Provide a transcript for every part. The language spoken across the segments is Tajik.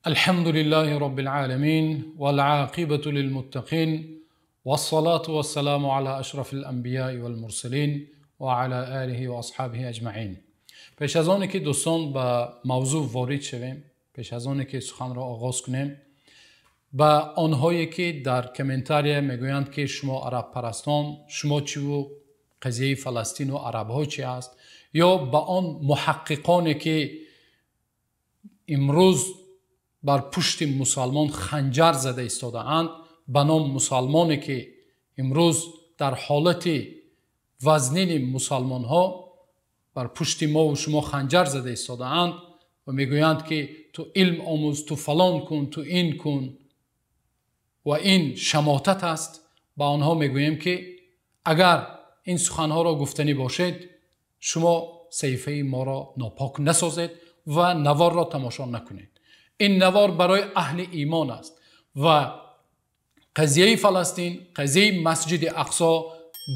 الحمد لله رب العالمين والعاقبة للمتقين والصلاة والسلام على أشرف الأنبياء والمرسلين وعلى آله وأصحابه أجمعين. Пеш аз оне ки, дӯстон, ба мавзӯъ ворид шавем, пеш аз оне ки суханро оғоз кунем, ба онҳое ки дар комментария мегӯянд, ки шумо арабпарастон, шумо чиву қазияи Фаластину арабҳо чи аст, ё ба он муҳаққиқоне ки имрӯз бар пушти мусалмон ханҷар зада истодаанд, ба ном мусалмоне ки имрӯз дар ҳолати вазнини мусалмонҳо бар пушти мову шумо ханҷар зада истодаанд ва мегӯянд, ки ту илм омӯз, ту фалон кун, ту ин кун ва ин шамотат аст, ба онҳо мегӯем, ки агар ин суханҳоро гуфтанӣ бошед, шумо саҳифаи моро нопок насозед ва наворро тамошо накунед. Ин навор барои аҳли имон аст ва қазияи Фаластин, қазияи Масҷиди Ақсо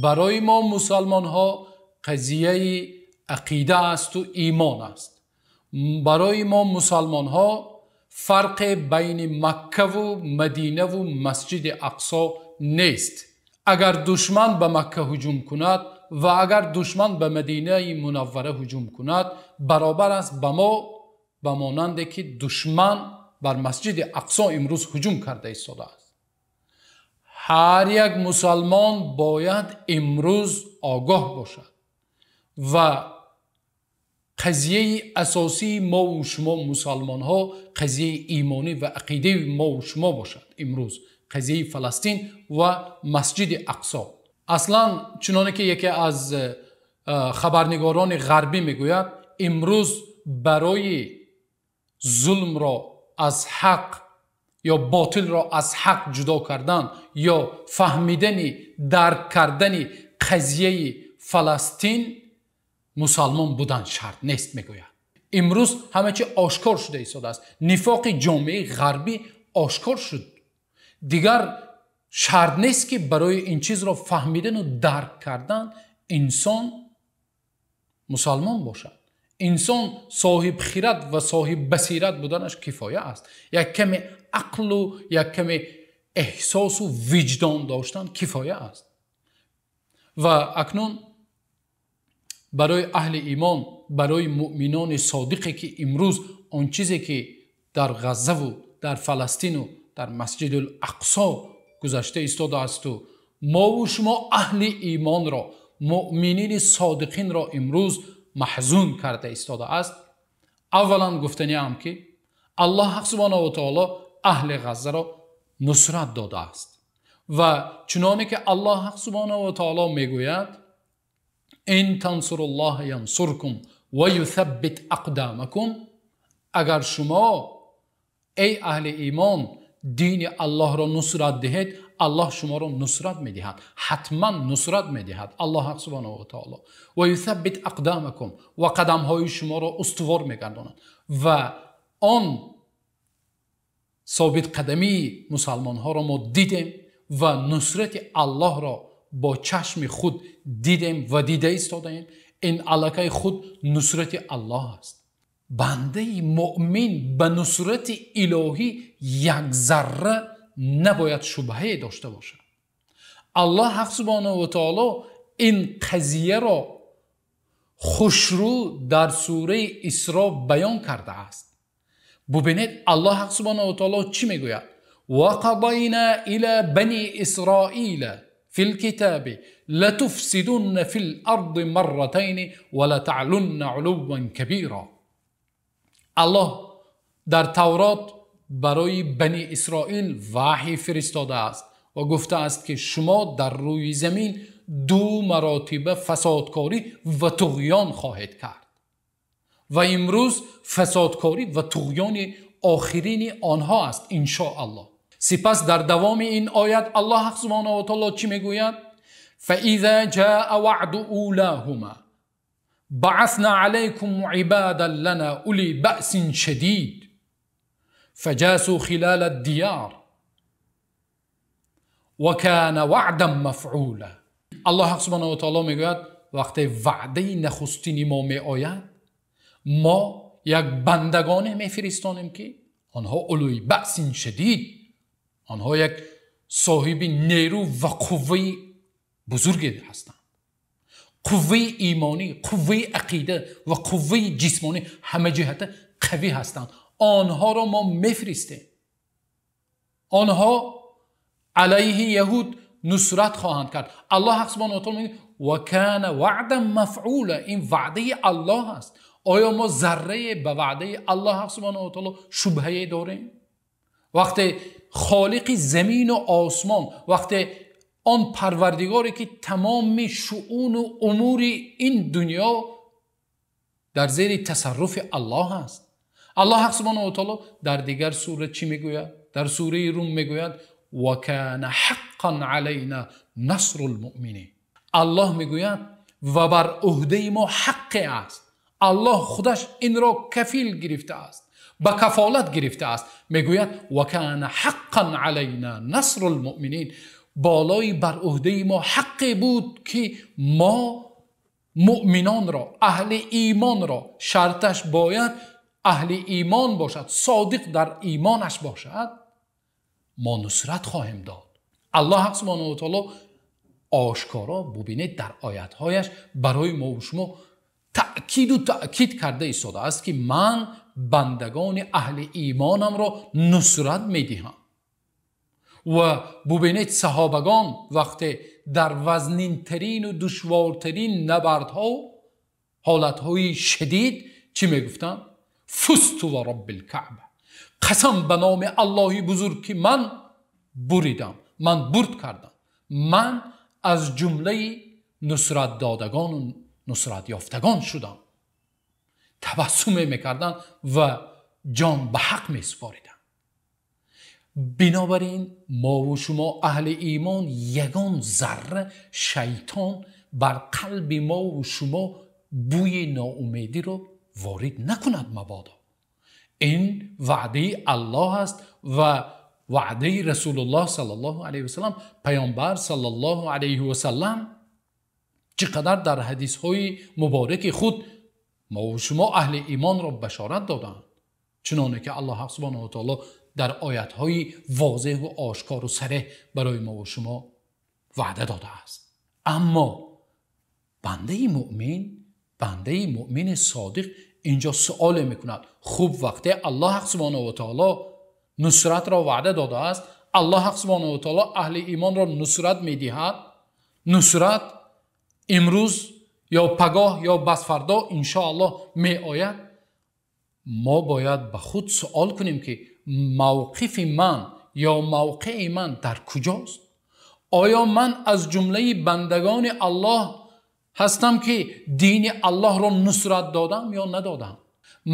барои мо мусалмонҳо қазияи ақида асту имон аст. Барои мо мусалмонҳо фарқе байни Маккаву Мадинаву Масҷиди Ақсо нест. Агар душман ба Макка ҳуҷум кунад ва агар душман ба Мадинаи Мунаввара ҳуҷум кунад, баробар аст ба мо, ба монанде ки душман бар Масҷиди Ақсо имрӯз ҳуҷум карда истодааст. Ҳар як мусалмон бояд имрӯз огоҳ бошад ва қазияи асосии мову шумо мусалмонҳо қазияи имонӣ ва ақидаи мову шумо бошад. Имрӯз қазияи Фаластин ва Масҷиди Ақсо аслан, чуноне ки яке аз хабарнигорони ғарбӣ мегӯяд, имрӯз барои зулмро аз ҳақ ё ботилро аз ҳақ ҷудо кардан ё фаҳмидани, дарк кардани қазияи Фаластин мусалмон будан шарт нест, мегӯяд. Имрӯз ҳама чи ошкор шуда истодааст. Нифоқи ҷомеаи ғарбӣ ошкор шуд. Дигар шарт нест, ки барои ин чизро фаҳмидану дарк кардан инсон мусалмон бошад. Инсон соҳибхират ва соҳиббасират буданаш кифоя аст. Як каме ақлу як каме эҳсосу виҷдон доштан кифоя аст. Ва акнун барои аҳли имон, барои муъминони содиқе ки имрӯз он чизе ки дар Ғаззаву дар Фаластину дар Масҷидул Ақсо гузашта истодаасту мову шумо аҳли имонро, муъминини содиқинро имрӯз маҳзун карда истодааст, аввалан гуфтаниам, ки Аллоҳ субҳонаҳу ва таоло аҳли Ғаззаро нусрат додааст. Ва чуноне ки Аллоҳ субҳонаҳу ва таоло мегӯяд: إن تنصروا الله ينصركم ويثبت أقدامكم. Агар шумо, эй аҳли имон, дини Аллоҳро нусрат диҳед, Аллоҳ шуморо нусрат медиҳад, ҳатман нусрат медиҳад Аллоҳ субҳонаҳу ва таоло. ويثبت أقدامكم, ва қадамҳои шуморо устувор мегардонад. Ва он собитқадамии мусалмонҳоро мо дидем ва нусрати Аллоҳро бо чашми худ дидем ва дида истодаем. Ин аллакай худ нусрати Аллоҳ аст. Бандаи муъмин ба нусрати илоҳӣ як зарра набояд шубҳае дошта бошад. Аллоҳ ҳақ субҳонаҳу ва таоло ин қазияро хушрӯ дар сураи Исро баён кардааст. Бубинед, Аллоҳ ҳақ субҳонаҳу ва таоло чӣ мегӯяд: وقضينا إلى بني إسرائيل في الكتاب لتفسدن في الأرض مرتين ولتعلن علوا كبيرا. Аллоҳ дар Таврот барои Бани Исроил ваҳй фиристодааст ва гуфтааст, ки шумо дар рӯи замин ду маротиба фасодкорӣ ва туғён хоҳед кард. Ва имрӯз фасодкорӣ ва туғёни охирини онҳо аст, иншоаллоҳ. Сипас дар давоми ин оят Аллоҳ субҳонаҳу ва таоло чӣ мегӯяд? فإذا جاء وعد أولاهما بعثنا عليكم عبادا لنا أولي بأس شديد فجاسوا خلال الديار وكان وعدا مفعولا. Аллоҳ субҳонаҳу ва таоло мегӯяд: вақте ваъдаи нахустини мо меояд, мо як бандагоне мефиристонем, ки Онҳо улуи баъсин шадид, онҳо як соҳиби нерӯ ва қувваи бузурге ҳастанд. Қувваи имонӣ, қувваи ақида ва қувваи ҷисмонӣ ҳама ҷиҳата қавӣ ҳастанд. Онҳоро мо мефиристем. Онҳо алайҳи яҳуд нусрат хоҳанд кард. Аллоҳ субҳонаҳу ва таъоло мегӯяд: ва кана ваъдан мафъула. Ин ваъдаи Аллоҳ аст. Оё мо заррае ба ваъдаи Аллоҳ субҳонаҳу ва таъоло шубҳае дорем? Вақте холиқи замин ва осмон, вақте он парвардигоре ки тамоми шуъун ва умури ин дунё дар зери тасарруфи Аллоҳ аст. Аллоҳ субҳонаҳу ва таъоло дар дигар сура чӣ мегӯяд? Дар сураи Рум мегӯяд: ва кана ҳаққан алайна насрул муъминин. Аллоҳ мегӯяд ва бар уҳдаи мо ҳаққе аст. Аллоҳ худаш инро кафил гирифтааст, ба кафолат гирифтааст. Мегӯяд: ва кана ҳаққан алайна насрул муъминин. Болои бар уҳдаи мо ҳаққе буд ки мо муъминонро, аҳли имонро, шарташ бояд аҳли имон бошад, содиқ дар имонаш бошад, мо нусрат хоҳем дод. Аллоҳ субҳонаҳу ва таъоло ошкоро бубинед дар оятҳояш барои мо ва шумо таъкиду таъкид карда истодааст ки ман бандагони аҳли имонамро нусрат медиҳам. Ва бубинед саҳобагон вақте дар вазнинтарин ва душвортарин набардҳо, ҳолатҳои шадид чӣ мегуфтанд? Фузту ва раббил каъба. Қасам ба номи Аллоҳи бузург ки ман буридам, ман бурд кардам, ман аз ҷумлаи нусратдодагон ва нусратёфтагон шудам. Табассуме мекарданд ва ҷон ба ҳақ месупориданд. Бинобар ин мо ва шумо аҳли имон ягон зарра шайтон бар қалби мо ва шумо бӯи ноумедиро ворид накунад мабодо. Ин ваъдаи Аллоҳ аст ва ваъдаи Расулуллоҳ саллаллоҳу алайҳи васаллам. Паёмбар саллаллоҳу алайҳи васаллам чӣ қадар дар ҳадисҳои мубораки худ мо ва шумо аҳли имонро башорат доданд, чуноне ки Аллоҳ субҳонаҳу ва таъоло дар оятҳои возеҳ ва ошкор ва сареҳ барои мо ва шумо ваъда додааст. Аммо бандаи муъмин, бандаи муъмини содиқ инҷо суоле мекунад. Хуб, вақте Аллоҳ субҳонаҳу ва таъоло нусратро ваъда додааст, Аллоҳ субҳонаҳу ва таъоло аҳли имонро нусрат медиҳад. Нусрат имрӯз ё пагоҳ ё басфардо иншоаллоҳ меояд. Мо бояд ба худ суол кунем ки мавқифи ман ё мавқеи ман дар куҷост? Оё ман аз ҷумлаи бандагони Аллоҳ ҳастам ки дини Аллоҳро нусрат додам ё надодам?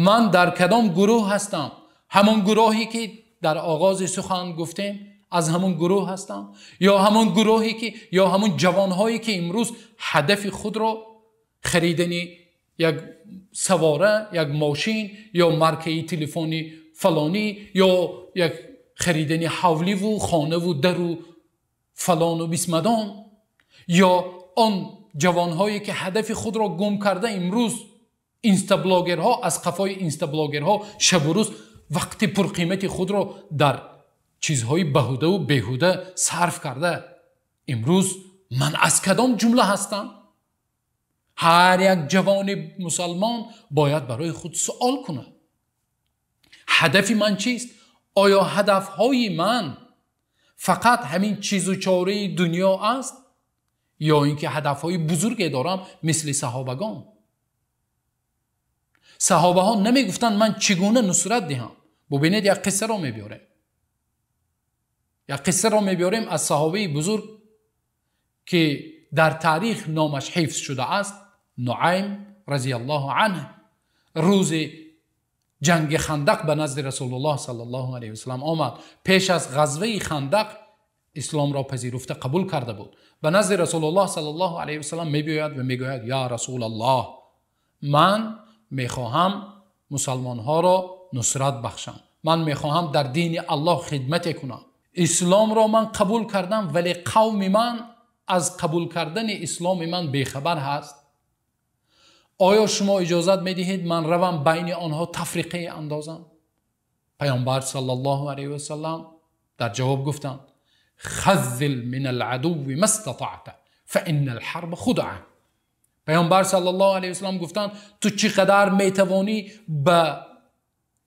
Ман дар кадом гурӯҳ ҳастам? Ҳамон гурӯҳе ки дар оғози сухан гуфтем, аз ҳамон гурӯҳ ҳастам? Ё ҳамон гурӯҳе ки, ё ҳамон ҷавонҳое ки имрӯз ҳадафи худро харидани як савора, як мошин ё маркаи телефони фалонӣ ё як харидани ҳавливу хонаву дару фалону бисмадон, ё он ҷавонҳое ки ҳадафи худро гум карда имрӯз инстаблогерҳо, аз қафои инстаблогерҳо шабу рӯз вақти пурқимати худро дар чизҳои баҳудаву беҳуда сарф карда, имрӯз ман аз кадом ҷумла ҳастам? Ҳар як ҷавони мусалмон бояд барои худ суол кунад: ҳадафи ман чист? Оё ҳадафҳои ман фақат ҳамин чизу чораи дунё аст ё ин ки ҳадафҳои бузурге дорам мисли саҳобагон? Саҳобаҳо намегуфтанд ман чӣ гуна нусрат диҳам. Бубинед, як қиссаро мебиёрем. Як қиссаро мебиёрем аз саҳобаи бузург ки дар таърих номаш ҳифз шудааст, Нуайм разияллоҳу анҳу. Рӯзи ҷанги Хандақ ба назди Расулуллоҳ саллаллоҳу алайҳи васаллам омад. Пеш аз ғазваи Хандақ исломро пазируфта қабул карда буд. Ба назди Расулуллоҳ саллаллоҳу алайҳи васаллам мебиёяд ва мегӯяд: ё Расулаллоҳ, ман мехоҳам мусалмонҳоро нусрат бахшам, ман мехоҳам дар дини Аллоҳ хидмате кунам. Исломро ман қабул кардам, вале қавми ман аз қабул кардани исломи ман бехабар ҳаст. Оё шумо иҷозат медиҳед ман равам байни онҳо тафриқе андозам? Паёмбар саллаллоҳу алайҳи васаллам дар ҷавоб гуфтанд: خذل من العدو ما استطعت فإن الحرب خدعة. Паёмбар саллаллоҳу алайҳи васаллам гуфтанд: ту чӣ қадар метавонӣ ба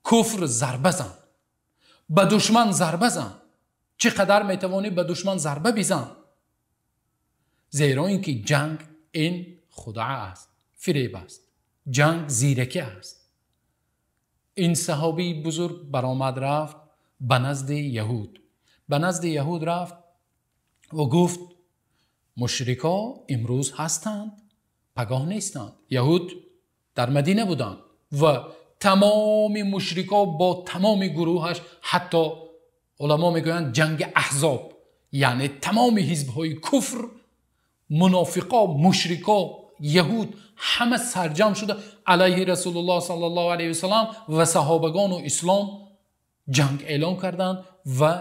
куфр зарба зан, ба душман зарба зан, чӣ қадар метавонӣ ба душман зарба бизан, зеро ин ки ҷанг ин худаа аст, фиреб аст, ҷанг зиракӣ аст. Ин саҳобии бузург баромад, рафт ба назди яҳуд, ба назди яҳуд рафт ва гуфт: мушрико имрӯз ҳастанд, пагоҳ нестанд. Яҳуд дар Мадина буданд ва тамоми мушрико бо тамоми гурӯҳаш, ҳатто уламо мегӯянд ҷанги аҳзоб, яъне тамоми ҳизбҳои куфр, мунофиқо, мушрико, яҳуд ҳама сарҷам шуда алайҳи Расулуллоҳ саллаллоҳу алайҳи васаллам ва саҳобагону ислом ҷанг эълон карданд ва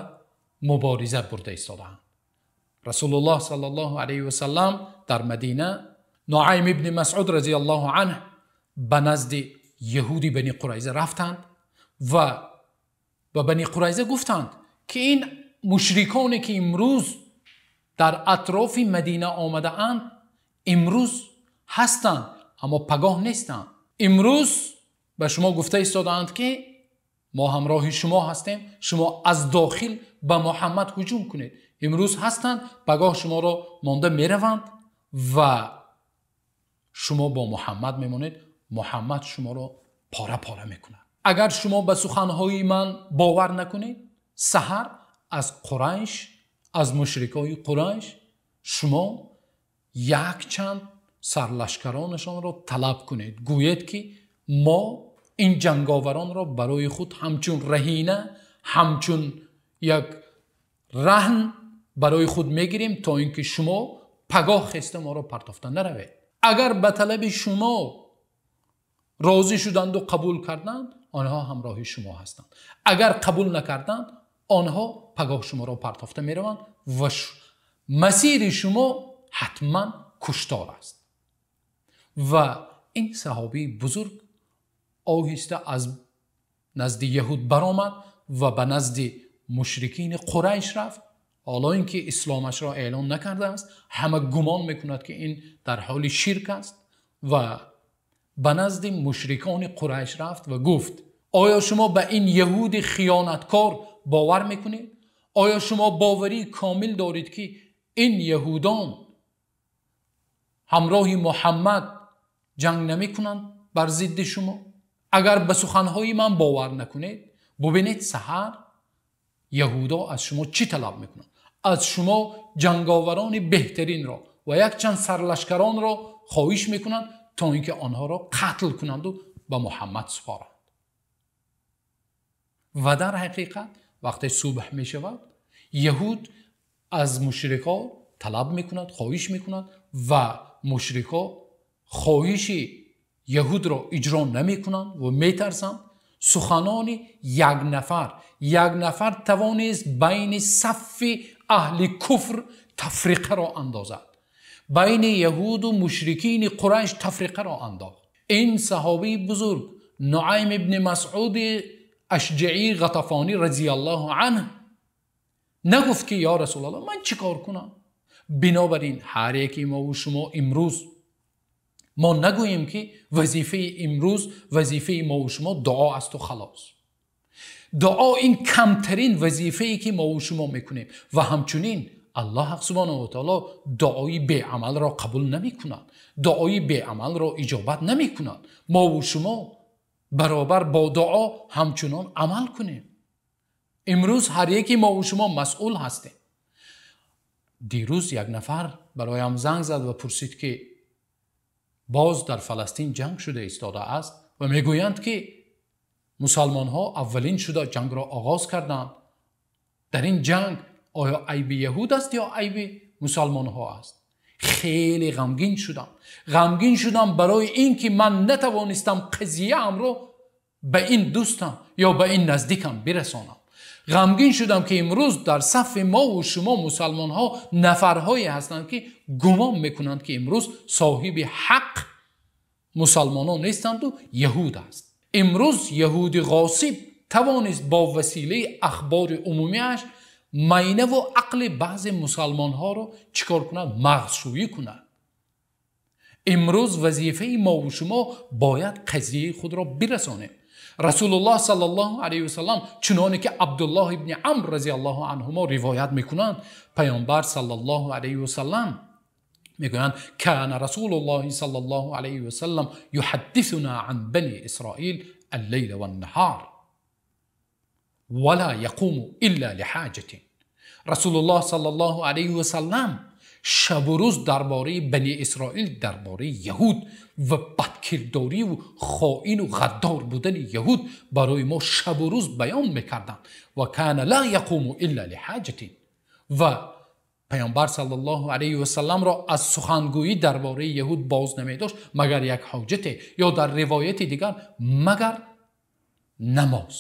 мубориза бурда истодаанд. Расулуллоҳ саллаллоҳу алайҳи васаллам дар Мадина Нуайм ибни Масъуд разияллоҳу анҳу ба назди яҳуди Бани Қурайза рафтанд ва ба Бани Қурайза гуфтанд ки ин мушриконе ки имрӯз дар атрофи Мадина омадаанд, имрӯз ҳастанд, аммо пагоҳ нестанд. Имрӯз ба шумо гуфта истодаанд ки мо ҳамроҳи шумо ҳастем, шумо аз дохил ба Муҳаммад ҳуҷум кунед. Имрӯз ҳастанд, пагоҳ шуморо монда мераванд ва шумо бо Муҳаммад мемонед, Муҳаммад шуморо пора пора мекунад. Агар шумо ба суханҳои ман бовар накунед, саҳар аз Қурайш, аз мушрикои Қурайш шумо якчанд сарлашкаронашонро талаб кунед, гӯед ки мо ин ҷанговаронро барои худ ҳамчун раҳина, ҳамчун як раҳн барои худ мегирем, то ин ки шумо пагоҳ хеста моро партофта наравед. Агар ба талаби шумо розӣ шуданду қабул карданд, онҳо ҳамроҳи шумо ҳастанд. Агар қабул накарданд, онҳо пагоҳ шуморо партофта мераванд ва масири шумо ҳатман куштор аст. Ва ин саҳобии бузург оҳиста аз назди яҳуд баромад ва ба назди мушрикини Қурайш рафт. Ҳоло ин ки исломашро эълон накардааст, ҳама гумон мекунад ки ин дар ҳоли ширк аст, ва ба назди мушрикони Қурайш рафт ва гуфт: оё шумо ба ин яҳуди хиёнаткор бовар мекунед? Оё шумо боварии комил доред ки ин яҳудон ҳамроҳи Муҳаммад ҷанг намекунанд бар зидди шумо? Агар ба суханҳои ман бовар накунед, бубинед саҳар яҳудо аз шумо чӣ талаб мекунанд? Аз шумо ҷанговарони беҳтаринро ва якчанд сарлашкаронро хоҳиш мекунанд то ин ки онҳоро қатл кунанду ба Муҳаммад супоранд. Ва дар ҳақиқат вақте субҳ мешавад, яҳуд аз мушрикҳо талаб мекунад, хоҳиш мекунад ва мушрикҳо хоҳиши яҳудро иҷро намекунанд ва метарсанд. Суханони як нафар тавонист байни сафи аҳли куфр тафриқаро андозад, байни яҳуду мушрикини Қурайш тафриқаро андохт. Ин саҳобии бузург Нуайм ибни Масъуди Ашҷаӣ Ғатафонӣ разияллоҳу анҳу нагуфт ки ё Расулаллоҳ, ман чӣ кор кунам? Бинобар ин ҳар яке мо ва шумо имрӯз мо нагӯем ки вазифаи имрӯз, вазифаи мо ва шумо дуо аст ва халос. Дуо ин камтарин вазифае ки мо ва шумо мекунем ва ҳамчунин Аллоҳ субҳонаҳу ва таъоло дуои беамалро қабул намекунад, дуои беамалро иҷобат намекунад. Мо ва шумо баробар бо дуо ҳамчунон амал кунем. Имрӯз ҳар яке мо ва шумо масъул ҳастем. Дирӯз як нафар бароям занг зад ва пурсид ки боз дар Фаластин ҷанг шуда истодааст ва мегӯянд ки мусалмонҳо аввалин шуда ҷангро оғоз карданд. Дар ин ҷанг оё айби яҳуд аст ё айби мусалмонҳо аст? Хеле ғамгин шудам. Ғамгин шудам барои ин ки ман натавонистам қазияамро ба ин дӯстам ё ба ин наздикам бирасонам. Ғамгин шудам ки имрӯз дар сафи мо ва шумо мусалмонҳо нафарҳое ҳастанд ки гумон мекунанд ки имрӯз соҳиби ҳақ мусалмонон нестанду яҳуд аст. Имрӯз яҳуди ғосиб тавонист бо василаи ахбори умумиаш майнаву ақли баъзе мусалмонҳоро чӣ кор кунад? Мағзшӯӣ кунад. Имрӯз вазифаи мову шумо бояд қазияи худро бирасонем. Расулуллоҳ саллаллоҳу алайҳи васаллам, чуноне ки Абдуллоҳ ибни Амр разияллоҳу анҳумо ривоят мекунанд, паёмбар саллаллоҳу алайҳи васаллам мегӯянд: кана расулуллоҳи саллаллоҳу алайҳи васаллам юҳаддисуна ан бани исроил аллайла ваннаҳар вала яқуму илла лиҳоҷатин. Расулуллоҳ саллаллоҳу алайҳи васаллам шабу рӯз дар бораи бани исроил, дар бораи яҳуд ва бадкирдориву хоину ғаддор будани яҳуд барои мо шабу рӯз баён мекарданд. Ва кана ла яқуму илла лиҳоҷатин. Ва паёмбар саллаллоҳу алайҳи васалламро аз сухангӯӣ дар бораи яҳуд боз намедошт магар як ҳоҷате, ё дар ривояти дигар магар намоз.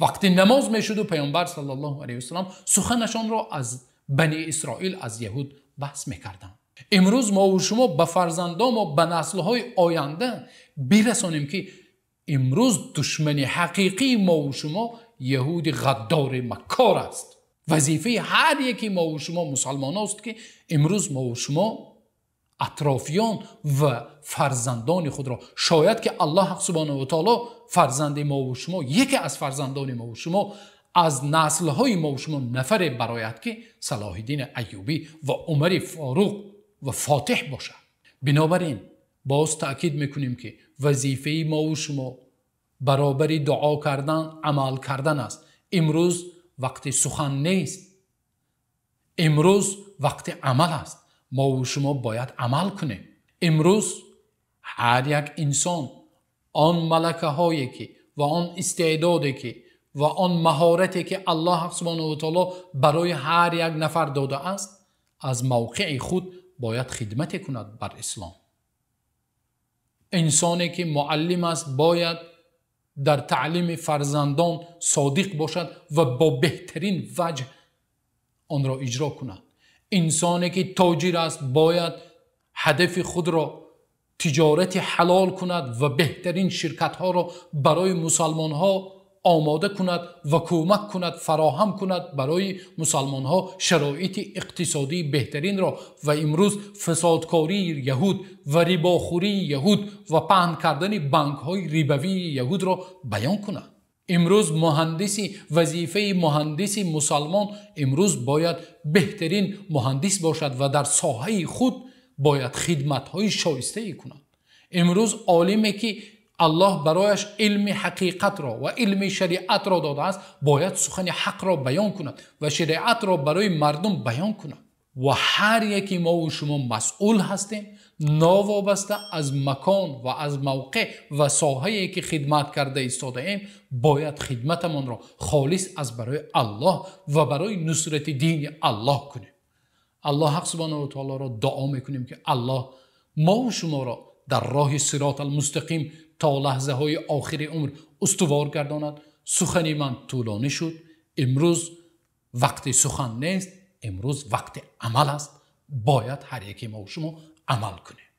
Вақти намоз мешуду паёмбар саллаллоҳу алайҳи васаллам суханашонро аз бани исроил, аз яҳуд баҳс мекарданд. Имрӯз мову шумо ба фарзандомо, ба наслҳои оянда бирасонем, ки имрӯз душмани ҳақиқии мову шумо яҳуди ғаддори маккор аст. Вазифаи ҳар яки мову шумо мусалмоност, ки имрӯз мову шумо атрофиён ва фарзандони худро, шояд ки Аллоҳ субҳонаҳу ва таоло фарзанди мову шумо, яке аз фарзандони мову шумо, аз наслҳои мову шумо нафаре барояд, ки Салоҳиддини Аюбӣ ва Умари Форуқ ва Фотиҳ бошад. Бинобар ин боз таъкид мекунем, ки вазифаи мову шумо баробари дуо кардан амал кардан аст. Имрӯз вақти сухан нест, имрӯз вақти амал аст. Мову шумо бояд амал кунем. Имрӯз ҳар як инсон он малакаҳое ки ва он истеъдоде ки ва он маҳорате ки Аллоҳ субҳонаҳу ва таоло барои ҳар як нафар додааст, аз мавқеи худ бояд хидмате кунад бар ислом. Инсоне ки муаллим аст бояд дар таълими фарзандон содиқ бошад ва бо беҳтарин ваҷҳ онро иҷро кунад. Инсоне ки тоҷир аст бояд ҳадафи худро тиҷорати ҳалол кунад ва беҳтарин ширкатҳоро барои мусалмонҳо омода кунад ва кӯмак кунад, фароҳам кунад барои мусалмонҳо шароити иқтисодии беҳтаринро. Ва имрӯз фасодкории яҳуд ва рибохӯрии яҳуд ва паҳн кардани банкҳои рибавии яҳудро баён кунад. Имрӯз муҳандиси, вазифаи муҳандиси мусалмон имрӯз бояд беҳтарин муҳандис бошад ва дар соҳаи худ бояд хидматҳои шоистае кунад. Имрӯз олиме ки Аллоҳ барояш илми ҳақиқатро ва илми шариатро додааст, бояд сухани ҳақро баён кунад ва шариатро барои мардум баён кунад. Ва ҳар яки мову шумо масъул ҳастем, новобаста аз макон ва аз мавқеъ ва соҳае ки хидмат карда истодаем, бояд хидматамонро холис аз барои Аллоҳ ва барои нусрати дини Аллоҳ кунем. Аллоҳ ҳақ субҳонаҳу ва таолоро дуо мекунем, ки Аллоҳ мову шуморо дар роҳи сирот алмустақим то лаҳзаҳои охири умр устувор гардонад. Сухани ман тӯлонӣ шуд. Имрӯз вақти сухан нест, имрӯз вақти амал аст. Бояд ҳар яки мо шумо амал кунем.